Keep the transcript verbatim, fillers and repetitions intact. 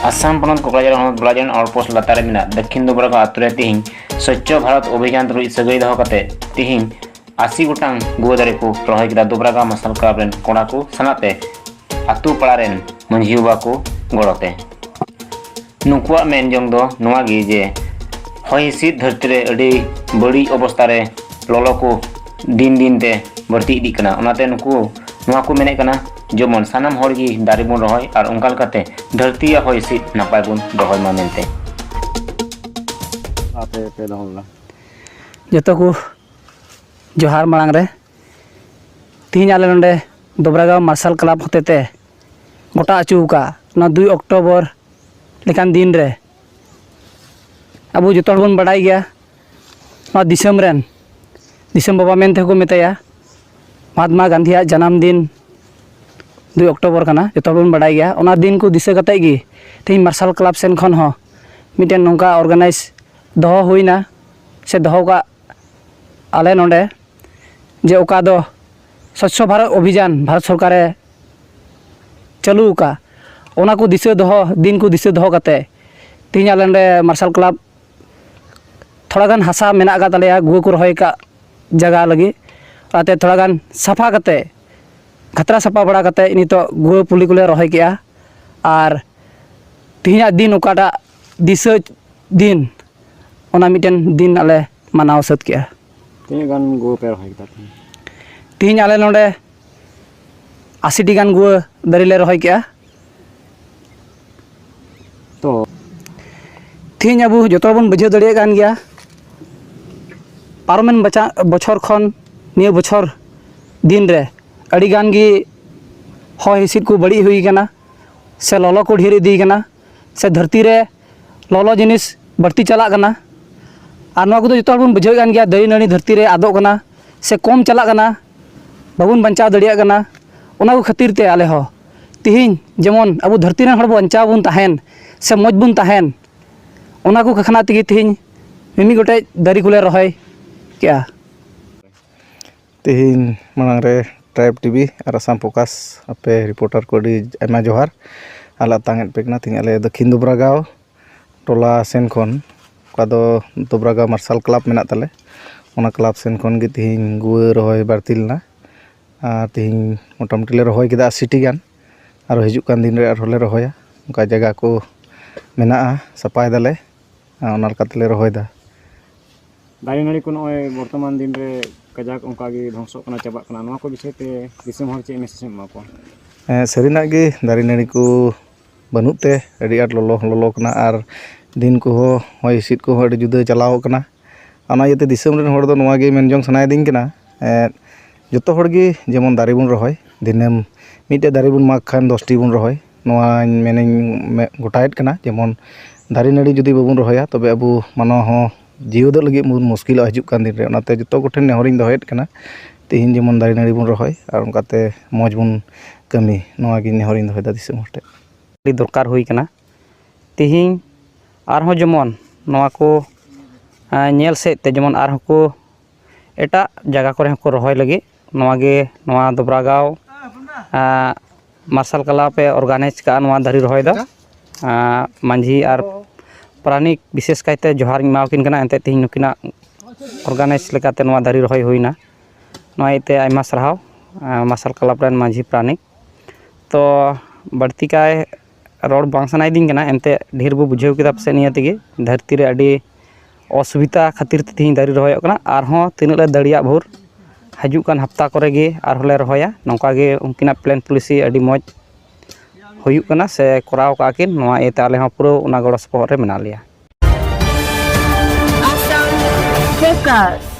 ᱟᱥᱟᱢ ᱯᱚᱱᱚᱛ ᱠᱚᱠᱲᱟᱡᱟᱲ ᱦᱚᱱᱚᱛ ᱵᱞᱟᱡᱚᱱ ᱟᱣᱩᱴᱯᱳᱥᱴ ᱞᱟᱛᱟᱨ ᱨᱮ ᱢᱮᱱᱟᱜ ᱫᱚᱠᱠᱷᱤᱱ ᱫᱩᱵᱨᱟᱜᱟᱸᱣ ᱟᱛᱳ ᱨᱮ ᱛᱤᱦᱤᱧ ᱥᱚᱪᱪᱷᱚ ᱵᱷᱟᱨᱚᱛ ᱚᱵᱷᱤᱡᱟᱱ ᱛᱩᱞᱩᱡ ᱥᱟᱹᱜᱟᱹᱭ ᱫᱚᱦᱚ ᱠᱟᱛᱮ ᱛᱤᱦᱤᱧ ᱟᱥᱤ ᱜᱚᱴᱟᱝ ᱜᱩᱣᱟᱹ ᱫᱟᱨᱮ ᱠᱚ ᱨᱚᱦᱚᱭ ᱠᱮᱫᱟ ᱫᱩᱵᱨᱟᱜᱟᱸᱣ ᱢᱟᱨᱥᱟᱞ ᱠᱞᱟᱵᱽ ᱨᱮᱱ ᱠᱚᱲᱟ ᱠᱚ ᱥᱟᱞᱟᱜ ᱛᱮ ᱟᱛᱳ ᱯᱟᱲᱟ ᱨᱮᱱ ᱢᱟᱹᱡᱷᱤ ᱵᱟᱵᱟ ᱠᱚ ᱜᱚᱲᱚ ᱛᱮ᱾ ᱱᱩᱠᱩᱣᱟᱜ ᱢᱮᱱ ᱡᱚᱝ ᱫᱚ ᱱᱚᱣᱟ ᱜᱮ ᱡᱮ ᱦᱚᱭ ᱦᱤᱸᱥᱤᱫ ᱫᱷᱟᱹᱨᱛᱤ ᱨᱮ ᱟᱹᱰᱤ ᱵᱟᱹᱲᱤᱡ ᱚᱵᱚᱥᱛᱟ ᱨᱮ ᱞᱚᱞᱚ ᱠᱚ ᱫᱤᱱ ᱫᱤᱱ ᱛᱮ ᱵᱟᱹᱲᱛᱤ ᱤᱫᱤᱜ ᱠᱟᱱᱟ᱾ ᱚᱱᱟᱛᱮ ᱱᱩᱠᱩ ᱱᱚᱣᱟ ᱠᱚ ᱢᱮᱱᱮᱫ ᱠᱟᱱᱟ ᱡᱮᱢᱚᱱ ᱥᱟᱱᱟᱢ ᱦᱚᱲ ᱜᱮ ᱫᱟᱨᱮ ᱵᱚᱱ ᱨᱚᱦᱚᱭ ᱟᱨ ᱚᱱᱠᱟ ᱞᱮᱠᱟᱛᱮ ᱫᱷᱟᱹᱨᱛᱤ ᱟᱨ ᱦᱚᱭ ᱦᱤᱸᱥᱤᱫ ᱱᱟᱯᱟᱭ ᱵᱚᱱ ᱫᱚᱦᱚᱭ ᱢᱟ ᱢᱮᱱᱛᱮ᱾ ᱟᱯᱮ ᱯᱮ ᱫᱚᱦᱚ ᱞᱮᱫᱟ᱾ ᱡᱚᱛᱚ ᱠᱚ ᱡᱚᱦᱟᱨ ᱢᱟᱲᱟᱝ ᱨᱮ, ᱛᱤᱦᱤᱧ ᱟᱞᱮ ᱱᱚᱰᱮ ᱫᱚᱵᱨᱟᱜᱟᱸᱣ ᱢᱟᱨᱥᱟᱞ ᱠᱞᱟᱵᱽ ᱦᱚᱛᱮᱛᱮ ᱜᱚᱴᱟ ᱦᱚᱪᱚ ᱟᱠᱟᱫ ᱱᱚᱣᱟ ᱫᱩᱭ ᱚᱠᱴᱳᱵᱚᱨ ᱞᱮᱠᱟᱱ ᱫᱤᱱ ᱨᱮ ᱟᱵᱚ ᱡᱚᱛᱚ ᱦᱚᱲ ᱵᱚᱱ ᱵᱟᱰᱟᱭ ᱜᱮᱭᱟ, ᱱᱚᱣᱟ ᱫᱤᱥᱚᱢ ᱨᱮᱱ ᱫᱤᱥᱚᱢ ᱵᱟᱵᱟ ᱢᱮᱱ ᱛᱮᱦᱚᱸ ᱠᱚ ᱢᱮᱛᱟᱭᱟ, ᱢᱚᱦᱟᱛᱢᱟ ᱜᱟᱱᱫᱷᱤᱭᱟᱜ ᱡᱟᱱᱟᱢ ᱫᱤᱱ ᱫᱩᱭ ᱚᱠᱴᱳᱵᱚᱨ ᱠᱟᱱᱟ, ᱡᱚᱛᱚ ᱦᱚᱲ ᱵᱚᱱ ᱵᱟᱰᱟᱭ ᱜᱮᱭᱟ᱾ ᱚᱱᱟ ᱫᱤᱱ ᱠᱚ ᱫᱤᱥᱟᱹ ᱠᱟᱛᱮᱫ ᱜᱮ ᱛᱮᱦᱮᱧ ᱢᱟᱨᱥᱟᱞ ᱠᱞᱟᱵᱽ ᱥᱮᱱ ᱠᱷᱚᱱ ᱦᱚᱸ ᱢᱤᱫᱴᱮᱱ ᱱᱚᱝᱠᱟ ᱚᱨᱜᱟᱱᱟᱭᱤᱡᱽ ᱫᱚᱦᱚ ᱦᱩᱭᱱᱟ ᱥᱮ ᱫᱚᱦᱚ ᱠᱟᱜ ᱟᱞᱮ ᱱᱚᱰᱮ, ᱡᱮ ᱚᱠᱟ ᱫᱚ ᱥᱚᱪᱪᱷᱚ ᱵᱷᱟᱨᱚᱛ ᱚᱵᱷᱤᱡᱟᱱ ᱵᱷᱟᱨᱚᱛ ᱥᱚᱨᱠᱟᱨᱮ ᱪᱟᱹᱞᱩ ᱟᱠᱟᱫ, ᱚᱱᱟ ᱠᱚ ᱫᱤᱥᱟᱹ ᱫᱚᱦᱚ, ᱫᱤᱱ ᱠᱚ ᱫᱤᱥᱟᱹ ᱫᱚᱦᱚ ᱠᱟᱛᱮ ᱛᱮᱦᱮᱧ ᱟᱞᱮ ᱱᱚᱰᱮ ᱢᱟᱨᱥᱟᱞ ᱠᱞᱟᱵᱽ ᱛᱷᱚᱲᱟ ᱜᱟᱱ ᱦᱟᱥᱟ ᱢᱮᱱᱟᱜ ᱟᱠᱟᱫ ᱛᱟᱞᱮᱭᱟ ᱜᱩᱣᱟᱹ ᱠᱚ ᱨᱚᱦᱚᱭ ᱟᱠᱟᱫ ᱡᱟᱭᱜᱟ ᱞᱟᱹᱜᱤᱫ, ᱚᱱᱟᱛᱮ ᱛᱷᱚᱲᱟ ᱜᱟᱱ ᱥᱟᱯᱷᱟ ᱠᱟᱛᱮ, ᱜᱷᱟᱛᱨᱟ ᱥᱟᱯᱷᱟ ᱵᱟᱲᱟ ᱠᱟᱛᱮ ᱱᱤᱛᱚᱜ ᱜᱩᱣᱟᱹ ᱯᱩᱞᱤ ᱠᱚᱞᱮ ᱨᱚᱦᱚᱭ ᱠᱮᱜᱼᱟ᱾ ᱟᱨ ᱛᱮᱦᱮᱧᱟᱜ ᱫᱤᱱ ᱚᱠᱟᱴᱟᱜ ᱫᱤᱥᱟᱹ ᱫᱤᱱ, ᱚᱱᱟ ᱢᱤᱫᱴᱮᱱ ᱫᱤᱱ ᱟᱞᱮ ᱢᱟᱱᱟᱣ ᱥᱟᱹᱛ ᱠᱮᱜᱼᱟ᱾ ᱛᱤᱱᱟᱹᱜ ᱜᱟᱱ ᱜᱩᱣᱟᱹ ᱯᱮ ᱨᱚᱦᱚᱭ ᱠᱮᱫᱟ ᱛᱮᱦᱮᱧ? ᱛᱮᱦᱮᱧ ᱟᱞᱮ ᱱᱚᱰᱮ ᱟᱥᱤ ᱴᱤ ᱜᱟᱱ ᱜᱩᱣᱟᱹ ᱫᱟᱨᱮ ᱞᱮ ᱨᱚᱦᱚᱭ ᱠᱮᱜᱼᱟ᱾ ᱛᱚ ᱛᱮᱦᱮᱧ ᱟᱵᱚ ᱡᱚᱛᱚ ᱦᱚᱲ ᱵᱚᱱ ᱵᱩᱡᱷᱟᱹᱣ ᱫᱟᱲᱮᱭᱟᱜ ᱠᱟᱱ ᱜᱮᱭᱟ, ᱯᱟᱨᱚᱢᱮᱱ ᱵᱟᱪᱟ-, ᱵᱚᱪᱷᱚᱨ ᱠᱷᱚᱱ ᱱᱤᱭᱟᱹ ᱵᱚᱪᱷᱚᱨ ᱫᱤᱱ ᱨᱮ ᱟᱹᱰᱤ ᱜᱟᱱ ᱜᱮ ᱦᱚᱭ ᱦᱤᱸᱥᱤᱫ ᱠᱚ ᱵᱟᱹᱲᱤᱡ ᱦᱩᱭ ᱠᱟᱱᱟ, ᱥᱮ ᱞᱚᱞᱚ ᱠᱚ ᱰᱷᱮᱨ ᱤᱫᱤ ᱠᱟᱱᱟ, ᱥᱮ ᱫᱷᱟᱹᱨᱛᱤ ᱨᱮ ᱞᱚᱞᱚ ᱡᱤᱱᱤᱥ ᱵᱟᱹᱲᱛᱤ ᱪᱟᱞᱟᱜ ᱠᱟᱱᱟ᱾ ᱟᱨ ᱱᱚᱣᱟ ᱠᱚᱫᱚ ᱡᱚᱛᱚ ᱦᱚᱲ ᱵᱚᱱ ᱵᱩᱡᱷᱟᱹᱣᱮᱫ ᱠᱟᱱ ᱜᱮᱭᱟ, ᱫᱟᱨᱮ ᱱᱟᱹᱲᱤ ᱫᱷᱟᱹᱨᱛᱤ ᱨᱮ ᱟᱫᱚᱜ ᱠᱟᱱᱟ ᱥᱮ ᱠᱚᱢ ᱪᱟᱞᱟᱜ ᱠᱟᱱᱟ, ᱵᱟᱵᱚᱱ ᱵᱟᱧᱪᱟᱣ ᱫᱟᱲᱮᱭᱟᱜ ᱠᱟᱱᱟ᱾ ᱚᱱᱟ ᱠᱚ ᱠᱷᱟᱹᱛᱤᱨ ᱛᱮ ᱟᱞᱮ ᱦᱚᱸ ᱛᱤᱦᱤᱧ ᱡᱮᱢᱚᱱ ᱟᱵᱚ ᱫᱷᱟᱹᱨᱛᱤ ᱨᱮᱱ ᱦᱚᱲ ᱵᱚᱱ ᱵᱟᱧᱪᱟᱣ ᱵᱚᱱ ᱛᱟᱦᱮᱱ ᱥᱮ ᱢᱚᱡᱽ ᱵᱚᱱ ᱛᱟᱦᱮᱱ, ᱚᱱᱟ ᱠᱚ ᱠᱷᱟᱠᱷᱱᱟ ᱛᱮᱜᱮ ᱛᱤᱦᱤᱧ ᱢᱤᱢᱤᱫ ᱜᱚᱴᱮᱡ ᱫᱟᱨᱮ ᱠᱚᱞᱮ ᱨᱚᱦᱚᱭ ᱠᱮᱜᱼᱟ᱾ ᱛᱮᱦᱮᱧ ᱢᱟᱲᱟᱝ ᱨᱮ ᱴᱨᱟᱭᱤᱵᱽ ᱴᱤᱵᱷᱤ ᱟᱨ ᱟᱥᱟᱢ ᱯᱷᱳᱠᱟᱥ ᱟᱯᱮ ᱨᱤᱯᱳᱨᱴᱟᱨ ᱠᱚ ᱟᱹᱰᱤ ᱟᱭᱢᱟ ᱡᱚᱦᱟᱨ᱾ ᱟᱞᱮ ᱟᱛᱟᱝ ᱮᱫ ᱯᱮ ᱠᱟᱱᱟ ᱛᱮᱦᱮᱧ ᱟᱞᱮ ᱫᱚᱠᱷᱤᱱ ᱫᱚᱵᱽᱨᱟᱜᱟᱸᱣ ᱴᱚᱞᱟ ᱥᱮᱱ ᱠᱷᱚᱱ, ᱚᱠᱟ ᱫᱚ ᱫᱚᱵᱽᱨᱟᱜᱟᱸᱣ ᱢᱟᱨᱥᱟᱞ ᱠᱞᱟᱵᱽ ᱢᱮᱱᱟᱜ ᱛᱟᱞᱮ, ᱚᱱᱟ ᱠᱞᱟᱵᱽ ᱥᱮᱱ ᱠᱷᱚᱱ ᱜᱮ ᱛᱮᱦᱮᱧ ᱜᱩᱣᱟᱹ ᱨᱚᱦᱚᱭ ᱵᱟᱹᱲᱛᱤ ᱞᱮᱱᱟ᱾ ᱟᱨ ᱛᱮᱦᱮᱧ ᱢᱚᱴᱟᱢᱩᱴᱤ ᱞᱮ ᱨᱚᱦᱚᱭ ᱠᱮᱫᱟ ᱟᱥᱤ ᱴᱤ ᱜᱟᱱ᱾ ᱟᱨᱚ ᱦᱤᱡᱩᱜ ᱠᱟᱱ ᱫᱤᱱ ᱨᱮ ᱟᱨᱦᱚᱸ ᱞᱮ ᱨᱚᱦᱚᱭᱟ᱾ ᱚᱱᱠᱟ ᱡᱟᱭᱜᱟ ᱠᱚ ᱢᱮᱱᱟᱜᱼᱟ, ᱥᱟᱯᱷᱟᱭ ᱫᱟᱞᱮ, ᱟᱨ ᱚᱱᱟ ᱞᱮᱠᱟ ᱛᱮᱞᱮ ᱨᱚᱦᱚᱭᱮᱫᱟ᱾ ᱫᱟᱨᱮ ᱱᱟᱹᱲᱤ ᱠᱚ ᱱᱚᱜᱼᱚᱭ ᱵᱚᱨᱛᱚᱢᱟᱱ ᱫᱤᱱ ᱨᱮ ᱠᱟᱡᱟᱠ ᱚᱱᱠᱟ ᱜᱮ ᱫᱷᱚᱝᱥᱚᱜ ᱠᱟᱱᱟ, ᱪᱟᱵᱟᱜ ᱠᱟᱱᱟ, ᱱᱚᱣᱟ ᱠᱚ ᱵᱤᱥᱚᱭ ᱛᱮ ᱫᱤᱥᱚᱢ ᱦᱚᱲ ᱪᱮᱫ ᱢᱮᱥᱮᱡᱽ ᱮᱢ ᱮᱢᱟ ᱠᱚᱣᱟ? ᱦᱮᱸ, ᱥᱟᱹᱨᱤᱱᱟᱜ ᱜᱮ ᱫᱟᱨᱮ ᱱᱟᱹᱲᱤ ᱠᱚ ᱵᱟᱹᱱᱩᱜ ᱛᱮ ᱟᱹᱰᱤ ᱟᱸᱴ ᱞᱚᱞᱚ ᱦᱚᱸ ᱞᱚᱞᱚ ᱠᱟᱱᱟ ᱟᱨ ᱫᱤᱱ ᱠᱚᱦᱚᱸ ᱦᱚᱭ ᱦᱤᱸᱥᱤᱫ ᱠᱚᱦᱚᱸ ᱟᱹᱰᱤ ᱡᱩᱫᱟᱹ ᱪᱟᱞᱟᱣ ᱠᱟᱱᱟ᱾ ᱚᱱᱟ ᱤᱭᱟᱹᱛᱮ ᱫᱤᱥᱚᱢ ᱨᱮᱱ ᱦᱚᱲ ᱫᱚ ᱱᱚᱣᱟ ᱜᱮ ᱢᱮᱱ ᱡᱚᱝ ᱥᱟᱱᱟᱭᱮᱫᱤᱧ ᱠᱟᱱᱟ, ᱮᱸ, ᱡᱚᱛᱚ ᱦᱚᱲ ᱜᱮ ᱡᱮᱢᱚᱱ ᱫᱟᱨᱮ ᱵᱚᱱ ᱨᱚᱦᱚᱭ, ᱫᱤᱱᱟᱹᱢ ᱢᱤᱫᱴᱮᱡ ᱫᱟᱨᱮ ᱵᱚᱱ ᱢᱟᱜᱽ ᱠᱷᱟᱱ ᱫᱚᱥᱴᱤ ᱵᱚᱱ ᱨᱚᱦᱚᱭ᱾ ᱱᱚᱣᱟᱧ ᱢᱮᱱᱟᱧ ᱢᱮ-, ᱜᱚᱴᱟᱭᱮᱫ ᱠᱟᱱᱟ, ᱡᱮᱢᱚᱱ ᱫᱟᱨᱮ ᱱᱟᱹᱲᱤ ᱡᱩᱫᱤ ᱵᱟᱵᱚᱱ ᱨᱚᱦᱚᱭᱟ, ᱛᱚᱵᱮ ᱟᱵᱚ ᱢᱟᱱᱣᱟ ᱦᱚᱸ ᱡᱤᱣᱮᱫᱚᱜ ᱞᱟᱹᱜᱤᱫ ᱵᱚᱱ ᱢᱩᱥᱠᱤᱞᱚᱜᱼᱟ ᱦᱤᱡᱩᱜ ᱠᱟᱱ ᱫᱤᱱ ᱨᱮ᱾ ᱚᱱᱟᱛᱮ ᱡᱚᱛᱚ ᱠᱚᱴᱷᱮᱱ ᱱᱮᱦᱚᱨᱤᱧ ᱫᱚᱦᱚᱭᱮᱫ ᱠᱟᱱᱟ, ᱛᱮᱦᱮᱧ ᱡᱮᱢᱚᱱ ᱫᱟᱨᱮ ᱱᱟᱹᱲᱤ ᱵᱚᱱ ᱨᱚᱦᱚᱭ ᱟᱨ ᱚᱱᱠᱟᱛᱮ ᱢᱚᱡᱽ ᱵᱚᱱ ᱠᱟᱹᱢᱤ, ᱱᱚᱣᱟ ᱜᱮ ᱱᱮᱦᱚᱨᱤᱧ ᱫᱚᱦᱚᱭᱮᱫᱟ ᱫᱤᱥᱚᱢ ᱦᱚᱲ ᱴᱷᱮᱱ᱾ ᱟᱹᱰᱤ ᱫᱚᱨᱠᱟᱨ ᱦᱩᱭ ᱠᱟᱱᱟ᱾ ᱛᱮᱦᱮᱧ ᱟᱨᱦᱚᱸ ᱡᱮᱢᱚᱱ ᱱᱚᱣᱟ ᱠᱚ, ᱮᱸ, ᱧᱮᱞ ᱥᱮᱫ ᱛᱮ ᱡᱮᱢᱚᱱ ᱟᱨᱦᱚᱸ ᱠᱚ ᱮᱴᱟᱜ ᱡᱟᱭᱜᱟ ᱠᱚᱨᱮ ᱦᱚᱸᱠᱚ ᱨᱚᱦᱚᱭ ᱞᱟᱹᱜᱤᱫ, ᱱᱚᱣᱟ ᱜᱮ ᱱᱚᱣᱟ ᱫᱚᱵᱽᱨᱟᱜᱟᱸᱣ, ᱮᱸ, ᱢᱟᱨᱥᱟᱞ ᱠᱞᱟᱵᱽ ᱮ ᱚᱨᱜᱟᱱᱟᱭᱤᱡᱽ ᱠᱟᱜᱼᱟ ᱱᱚᱣᱟ ᱫᱟᱨᱮ ᱨᱚᱦᱚᱭ ᱫᱚ᱾ ᱮᱸ, ᱢᱟᱹᱡᱷᱤ ᱟᱨ ᱯᱟᱨᱟᱱᱤᱠ ᱵᱤᱥᱮᱥ ᱠᱟᱭᱛᱮ ᱡᱚᱦᱟᱨᱤᱧ ᱮᱢᱟᱣᱟᱠᱤᱱ ᱠᱟᱱᱟ, ᱮᱱᱛᱮᱫ ᱛᱮᱦᱮᱧ ᱱᱩᱠᱤᱱᱟᱜ ᱚᱨᱜᱟᱱᱟᱭᱤᱡᱽ ᱞᱮᱠᱟᱛᱮ ᱱᱚᱣᱟ ᱫᱟᱨᱮ ᱨᱚᱦᱚᱭ ᱦᱩᱭᱱᱟ᱾ ᱱᱚᱣᱟ ᱤᱭᱟᱹᱛᱮ ᱟᱭᱢᱟ ᱥᱟᱨᱦᱟᱣ, ᱮᱸ, ᱢᱟᱨᱥᱟᱞ ᱠᱞᱟᱵᱽ ᱨᱮᱱ ᱢᱟᱹᱡᱷᱤ ᱯᱟᱨᱟᱱᱤᱠ᱾ ᱛᱚ ᱵᱟᱹᱲᱛᱤ ᱠᱟᱭ ᱨᱚᱲ ᱵᱟᱝ ᱥᱟᱱᱟᱭᱮᱫᱤᱧ ᱠᱟᱱᱟ, ᱮᱱᱛᱮᱫ ᱰᱷᱮᱨ ᱵᱚ ᱵᱩᱡᱷᱟᱹᱣ ᱠᱮᱫᱟ ᱯᱟᱥᱮᱡ ᱱᱤᱭᱟᱹ ᱛᱮᱜᱮ᱾ ᱫᱷᱟᱹᱨᱛᱤ ᱨᱮ ᱟᱹᱰᱤ ᱚᱥᱩᱵᱤᱫᱷᱟ ᱠᱷᱟᱹᱛᱤᱨ ᱛᱮ ᱛᱮᱦᱮᱧ ᱫᱟᱨᱮ ᱨᱚᱦᱚᱭᱚᱜ ᱠᱟᱱᱟ᱾ ᱟᱨᱦᱚᱸ ᱛᱤᱱᱟᱹᱜ ᱞᱮ ᱫᱟᱲᱮᱭᱟᱜ ᱵᱷᱳᱨ ᱦᱤᱡᱩᱜ ᱠᱟᱱ ᱦᱟᱯᱛᱟ ᱠᱚᱨᱮ ᱜᱮ ᱟᱨᱦᱚᱸ ᱞᱮ ᱨᱚᱦᱚᱭᱟ᱾ ᱱᱚᱝᱠᱟ ᱜᱮ ᱩᱱᱠᱤᱱᱟᱜ ᱯᱞᱮᱱ ᱯᱚᱞᱤᱥᱤ ᱟᱹᱰᱤ ᱢᱚᱡᱽ ᱦᱩᱭᱩᱜ ᱠᱟᱱᱟ ᱥᱮ ᱠᱚᱨᱟᱣ ᱠᱟᱜᱼᱟ ᱠᱤᱱ, ᱱᱚᱣᱟ ᱤᱭᱟᱹᱛᱮ ᱟᱞᱮ ᱦᱚᱸ ᱯᱩᱨᱟᱹ ᱚᱱᱟ ᱜᱚᱲᱚ ᱥᱚᱯᱚᱦᱚᱫ ᱨᱮ ᱢᱮᱱᱟᱜ ᱞᱮᱭᱟ᱾ Assam Focus.